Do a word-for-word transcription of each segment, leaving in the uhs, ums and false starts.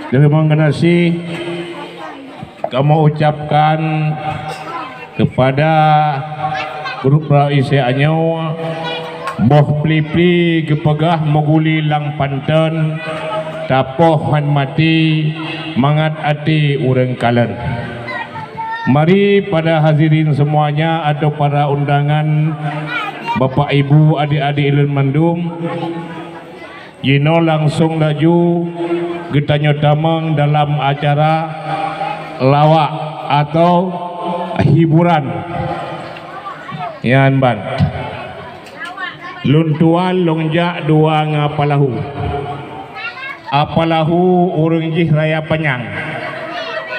Terima kasih kamoe ucapkan kepada grup Raisa nyoe, boh pli-pli geupeugah meuguli lam panton, tapoh han maté, mangat até ureuëng kalon. Mari pada hadirin semuanya atau para undangan, Bapak Ibu, adik-adik ulôn mandum, jinoe langsung laju geutanyoe tamong dalam acara lawak atau hiburan. Nyan ban. Lôn tuan lôn jak dua ngon Apalahu. Apalahu ureuëng jih Raya Panyang,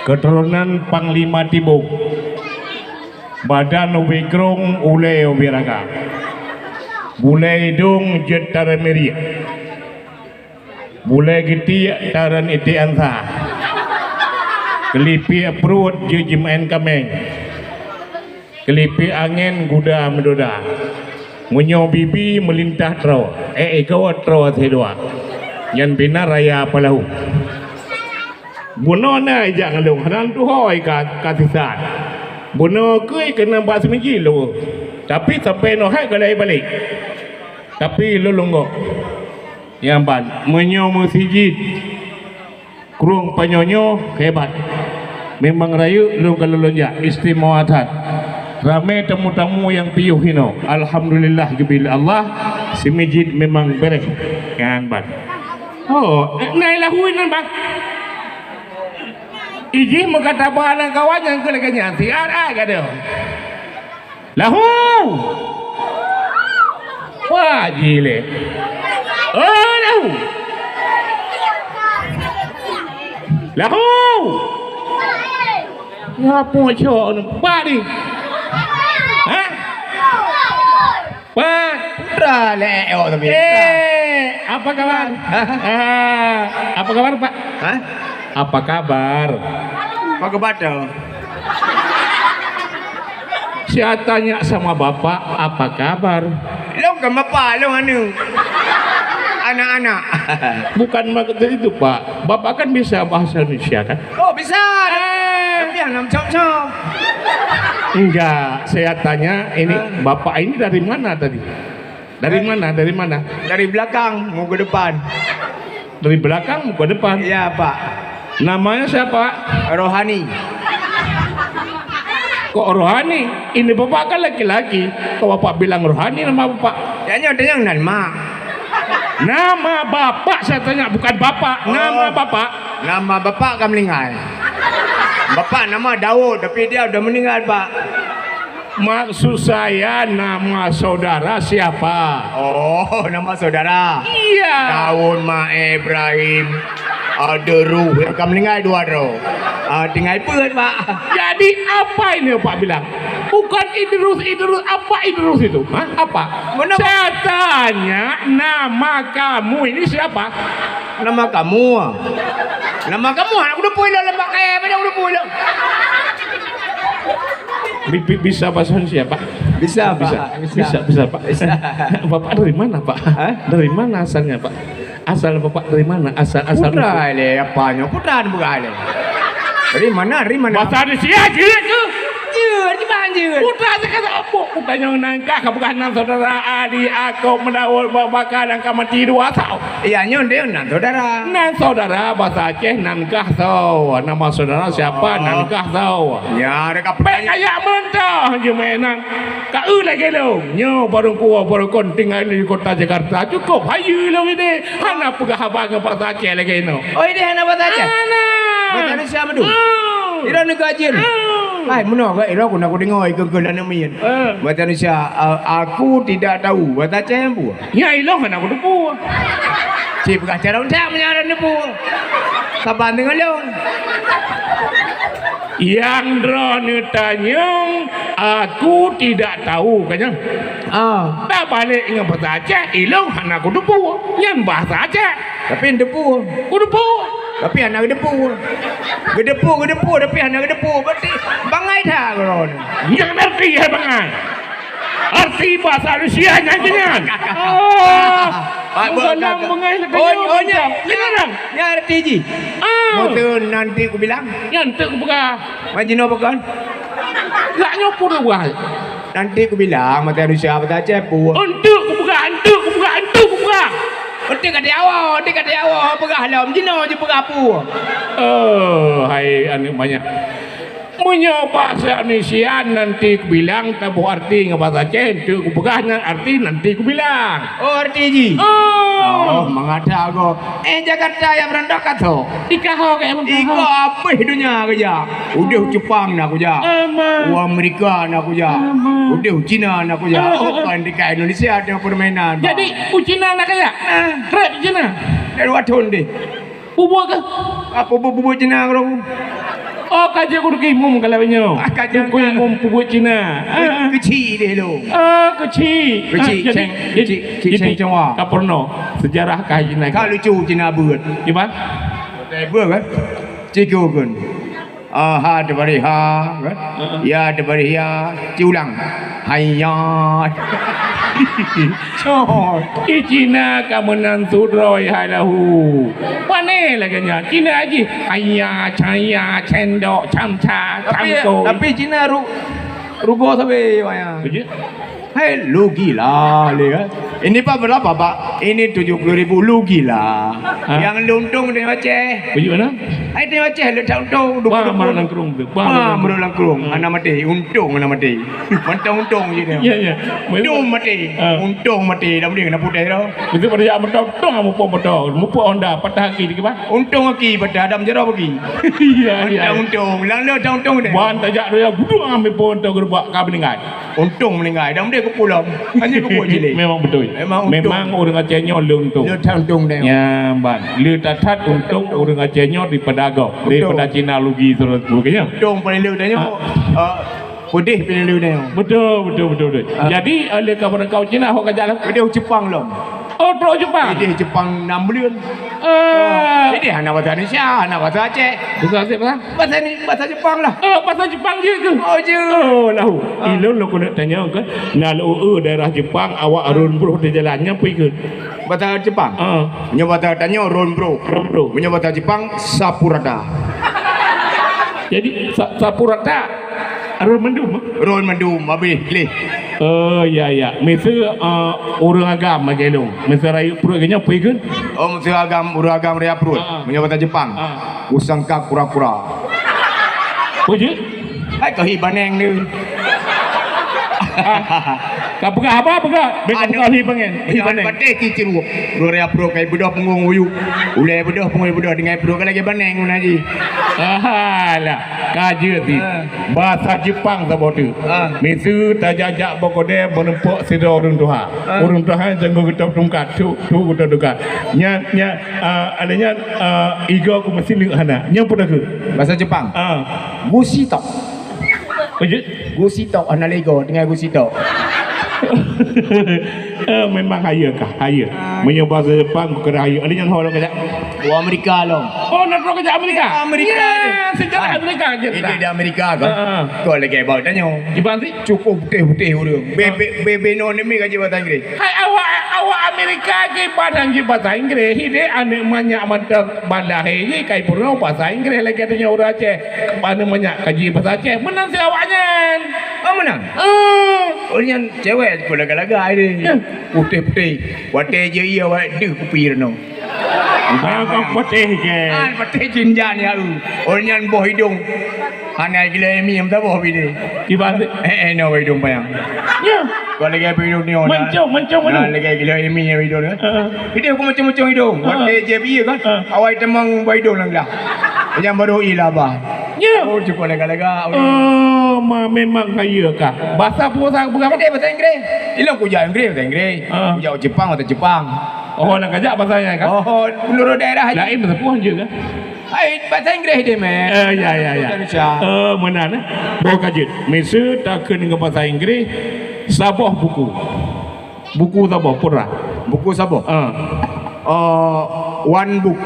keuturonan Panglima Tibong. Badan ubé krong, ulée ubé raga. Bulée idong jeuet tareumirek. Bulée geutiek tarön iték ansa. Keulipek pruet jeuet jimeu'en kaméng. Keulipek angén guda meudoda. Meunyoe bibi meulintah troe, ék igoe troe sidua. Nyan bina Raya Apalahu. Bunoe na ijak ngon lôn, hana lôn tuho i ka, ka sisat. Bunoe keuh i keuneuk bak seumijiet lôn. Tapi sampoe noe hai ka lheueh balek. Tapi lôn lôn gob. Nyan ban, meunyoe meusijiet krueng panyonyoe hebat. Memang rayeuk lôn ka lôn jak, istimewa that. Ramé tamu-tamu nyang piôh inoe. Alhamdulillah geubri lé Allah, seumijiet memang beureh. Nyan ban. Oh, na i Lahu nyan, Bang. Ijih meukata ba lam kawan nyang keu lagée nyan, siat ai gadôh. Lahu! Wah, jileh. Oh, Lahu! Lahu! Ya, pucok ni. Pak ni. Hah? Pak. Putra lé, oh, tapi. Eh, apa kabar? Hah? Ah, apa kabar, Pak? Hah? Apa kabar? Apa kabar tu? Saya tanya sama bapak, apa kabar? Lôn kan bapak, lôn aneuk. Anak-anak. Bukan maksud itu, Pak. Bapak kan bisa bahasa Indonesia, kan? Oh, bisa. Eh. Tapi hana meucom-com. Enggak, saya tanya, ini bapak ini dari mana tadi? Dari mana? Dari mana? Dari belakang, mau ke depan. Dari belakang, mau ke depan? Iya, Pak. Namanya siapa? Rohani. Kok Rohani? Ini bapak kan laki-laki. Kok bapak bilang Rohani nama bapak? Ya, nyoe tanyong nan mak. Nama bapak saya tanya, bukan bapak. Nama bapak. Nama bapak kan meninggal. Bapak nama Daud, tapi dia udah meninggal, Pak. Maksud saya, nama saudara siapa? Oh, nama saudara? Iya. Daud, Mak Ibrahim, ah, Deru. Ka meuninggai dua droe. Ah, tinggai peuet, Pak. Jadi, apa ini Pak bilang? Bukan Idrus, Idrus. Apa Idrus itu? Hah? Apa? Mana, Pak? Saya tanya, nama kamu ini siapa? Nama kamu? Nama kamu? Anak kuda pui lah, lembak kaya, banyak kuda pui lah. Bi-, bi-, bisa bahasa Indonesia, Pak? Bisa, Pak. Bisa, bisa, Pak. Bisa. Bapak dari mana, Pak? Hah? Dari mana asalnya, Pak? Asal Bapak dari mana? Asal, asal Putra usul. Le, apa nyo? Putra ni bukan le. Dari mana? Dari mana? Bahasa Indonesia je ke? Je, di mana je? Putra saya kata apa? Bukan yang nangkah, bukan nan saudara Ali, aku mendaur babaka dan kamati dua tau. Iya, nyoe dia nan saudara. Nan saudara bahasa Aceh nan kah tau. Nama saudara siapa? Oh. Nan kah tau. Ya, dekat. Baik, kayak mentah je main nan. Ka eu lagée lôn, nyoe barong kuwoe barong kon tinggai di kota Jakarta, cukup hayeue lôn ideh, hana peugah haba ngon bahasa Aceh lagée nyoe. Oh, ideh hana bahasa Aceh? Hana. Bahasa Indonesia madu? Oh. Ira neu gajen? Oh. Hai, meunoe ka ira guna kudeungoe ikeu-ikeu lagée namiet. Eh. Bahasa Indonesia, a-, aku tidak tahu. Bahasa Aceh nyang peue? Nyan ilong hana kuteupeu. Cit peugah cara untak meunyan hana teupeu. Saban deungon lôn. Nyang droeneuh tanyong, aku tidak tahu, kan nyan? Ah. Tabalek ngon bahasa Aceh, ilong hana kuteupeu. Nyan bahasa Aceh. Tapi teupeu. Kuteupeu. Tapi hana geuteupeu. Geuteupeu, geuteupeu, tapi hana geuteupeu. Berarti bangai that droeneuh. Nyan arti hai bangai. Arti bahasa Rusia nyan, nyan. Oh. Ah, bukan bukan, nang bukan. Beungai Oh, oh, nya, nya, nya arti jih. Ah. Mungkin nanti kubilang. Nyan teuk kupeugah. Majino bukan? Lak nyoe pun buat. Nanti kubilang mata manusia mata cepu. Untuk kupeugah, untuk kupeugah, untuk kupeugah. Untuk kata awak, untuk kata awak peugah lom jino je peugah apa. Oh, hai aneuk manyak. Meunyoe bak Indonesia nanti kubilang taboh arti ngon bahasa Aceh, untuk kupeugah nyan arti nanti kubilang. Oh, arti jih. Oh. Oh, mengata go. Eh, Jakarta ya beranda kato. Ikaho ke emang Iko kaho. Apa dunia kerja? Udah Jepang nak kerja. Aman. U Amerika nak kerja. Aman. Udah Cina nak kerja. Ah, Oh, ah, ah. Kan dekat Indonesia ada permainan. Jadi, u Cina nak kaya? Ah. Trek Cina. Dari Watun deh. Bubuk ke? Apa bubuk Cina kalau? Oh, kaja kudu imum kalau nyo. Ah, kaja Kudu kan. Imum bubuk Cina. Ah, ah. Kecil deh lo. Ah, kecil. Kecil, Ah, jadi, ceng, jadi, kecil, kecil jadi, ceng Jawa. Kaperno. Sejarah kah Cina. Kak lucu Cina buat. Gimana? Betul kan? Cikgu kan. Ah, ha, terbari ha, kan? Heeh. Ya, terbari ya. Ci ulang. Hayat. Cok. Ih, Cina ka meunan sudroe hai lahu. Pane lagèe nyan. Cina jih. Haya, caya, cendok, camca, Tapi, cangkoi. tapi Cina ru-, rugoe sabe wayang. Betul? Hai, lu gila le, kan? Ini Pak berapa, Pak? Ini tujuh puluh ribu, lu gila. Hah? Yang lu untung dari Aceh. Baju mana? Hai, dari Aceh, lu tak untung, dua puluh Wah, ribu. Marah langkrung tu. Wah, Wah, marah langkrung. Hmm. Anak mati, untung anak mati. Mantong untung je dia. Ya, ya. Untung mati, Ah. untung mati. Dah boleh kena putih dah. Itu pada jak mantong, untung kamu pun mantong. Mupuk Honda, patah kaki dikit, Pak. Untung kaki, patah adam jerah bagi. Ya, ya. Mantong untung. Lang le tak untung dia. Wan tajak dia, guduk ambil pun tu gerbak ka meninggal. Untung meninggai, dah meude keu pulang. Hanya keu buet jilid. Memang betul. Memang untung. Memang ureueng Aceh nyoe le untung. Le that untung dia. Ya, ban. Le that-that untung ureueng Aceh nyoe daripada agam. Betul. Daripada Cina lugi terus bukannya. Untung paling le dia nyoe, Ah. ah, pedih paling le dia nyoe. Betul, betul, betul, betul. Ah. Jadi, oleh kawan kau Cina, hok kajak lah. Pedih Jepang lom. Oh, trok Jepang? Idéh Jepang enam buleuen. Ah. Idéh hana bahasa Indonesia, hana bahasa Aceh. Bahasa Aceh, bahasa? Bahasa ni, bahasa Jepang lah. Oh, bahasa Jepang je ke? Oh, je. Oh, lahu. Ah. Ilôn lôn keuneuk tanyong ke, na lôn eu daerah Jepang, awak rôn broh di jalan, nyan peue ikheun? Bahasa Jepang? Ah. Nyoe bahasa tanyoe rôn broh. Rôn broh. Meunyoe bahasa Jepang, sapu rata. Jadi, sa-, sapu rata, rôn mandum, eh? Rôn mandum, habéh, leh. Oh, ya, ya. Miseue, eh, ureueng agam lagèe lôn. Miseue rayeuk pruet geuh nyan peue ikheun? Oh, miseue agam, ureueng agam rayeuk pruet. Ah, ah. Meunyoe bahasa Jepang, Ah. kusangka kura-kura. Peue jeuet? Hai, keu hi baneng ni. Ah. Ka peugah haba, peugah. Bèk Anu, peugah hi baneng. Hi baneng. Patéh ki ciruek. Ureueng rayeuk pruet kai beudôh punggong uyuek. Ulèe beudôh, punggong beudôh, tinggai pruet ka lagèe baneng guna jih. Alah, ka jeuet jih. Ah. Bahasa Jepang saboh teuk. Ah. Miseue tajak-jak bak keudè meureumpok sidroe ureueng tuha. Ah. Ureueng tuha nyang geutôb tungkat, tu, tu geutôb tungkat. Nyan, nyan, ah, ada nyan, ah, igoe ku meusileuk hana. Nyan peue takheun? Bahasa Jepang. Ah. Gusitok. Apa je? Gusitok, hana lego, tinggai gusitok. Eh, memang hayeue kah? Hayeue. Ah. Meunyoe bahasa Jepang, bukan hayeue. Ada nyan ho lom kajak. Oh, Amerika lom. Oh, nak terus kajak Amerika? Amerika Ya, je. sejarah Ah. Amerika je Ini dah. di Amerika kan? Ah, ah. Kau lagi bawa tanya. Gimana sih? Cukup putih-putih ureueng. Be, Ah. be, be, be no nemi gaji bahasa Inggris. Hai awak, awak Amerika ke badan je bahasa Inggris. Ini aneuk manyak mantap balah ini kai purno bahasa Inggris lagi tanya ureueng Aceh. Aneuk manyak kaji bahasa Aceh. Menang si awak nyan. Oh, menang? Eh. Oh, nyan cewek sekolah laga-laga ini. Ya. Putih-putih. Watèe je iya awak deuh kupi reno. Ah, kau putih ke? Ah, putih jinjan ya. Oh, nyan boh hidung. Hana gila emi yang tak boh bini. Kiban tu? Eh, eh, no, hidung payang. Ya. Kau lagi apa hidung ni, oh, Mencong, mencong, Nah, mencong. lagi gila emi yang hidung ni. Ah. Hidung aku macam-macam hidung. Ah. Watèe je iya kan? Ah. Awai temang boh hidung lang lah. Yang baru ilah bah. Ya. Oh, cukup lega-lega. Oh, ma, memang kaya kah? Bahasa apa, bahasa apa? Ada bahasa Inggris. Ilang kujak Inggris, bahasa Inggris. Ah. Kujak Jepang, bahasa Jepang. Oh, nak kajak bahasa nya kah? Oh, menurut daerah. Lain bahasa puan je kah? Hai, bahasa Inggris dia, meh. Eh, ya, ya, ya. Indonesia. Eh, meunan, eh. Boh ka jeuet. Miseue takheun ngon bahasa Inggris, saboh buku. Buku saboh, pura. Buku saboh? Ah. Eh, one book.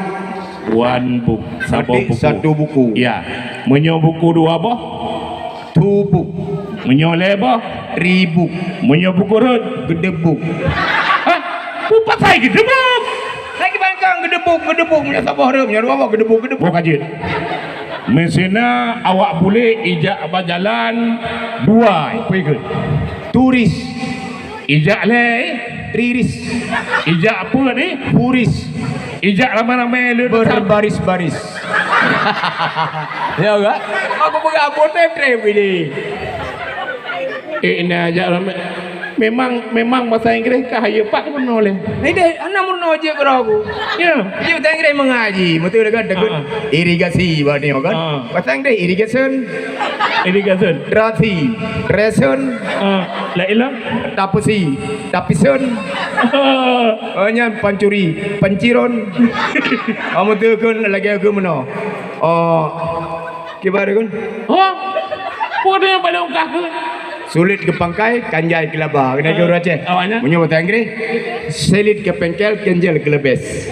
One book. Saboh Berarti buku. satu buku. Ya. Meunyoe buku dua boh? Two book. Meunyoe lhèe boh? Three book. Meunyoe buku rhot? Gedebuk. Hah? Peue pasai geudebuk? Lagi bangkang geudebuk, geudebuk, meunyoe saboh reuem, meunyoe dua boh geudebuk, geudebuk. Boh ka jeuet. Meusina awak bulek ijak bak jalan dua, peue ikheun? Turis. Ijak lé? Riris. Ijak peue ni? Furis. Ijak ramai-ramai le? Berbaris-baris. Ya kan? Aku peugah apotek treb ini. Eh, na jak ramai. Memang, memang bahasa Inggris kah ya pak meunoe leh. Ini deh, anak meunoe je kira aku. Ya. Dia bahasa Inggris mengaji, betul kan? Dekat Ah. irigasi bah ni kan. Ah. Bahasa Inggris irrigation, Irrigation. Rasi, reson, Ah, la ilah. Tapesi, tapison. Ah. Oh, nyan pancuri, panciron. Kamu tu kan lagi aku meunoe. Oh, kibar kan? Oh. Pun dia balong kah ke? Sulit ke pangkai, kanjai ke laba. Kena ke Ah, urang Aceh. Awaknya? Meunyoe bahasa Inggris, selit ke bengkel, kenjel ke lebes.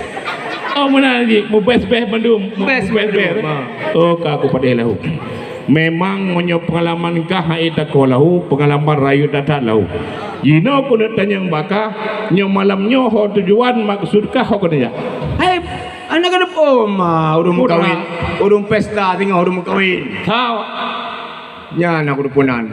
Oh, meunan lagi. Mubes-bes mandum. Mu-, Bes mubes-bes. mandum, ha. Oh, ka aku padeh lahu. Memang meunyoe pengalaman kah hai tako lahu, pengalaman rayeuk that-that lahu. Jinoe keuneuk tanyong bak kah, nyoe malam nyoe ho tujuan maksud kah ho keuneuk jak? Hai, anak keuneuk, oh, ma, ureueng Putra. Meukawen, ureueng pesta singoh ureueng meukawen. Tau. Nyan aku dupunan.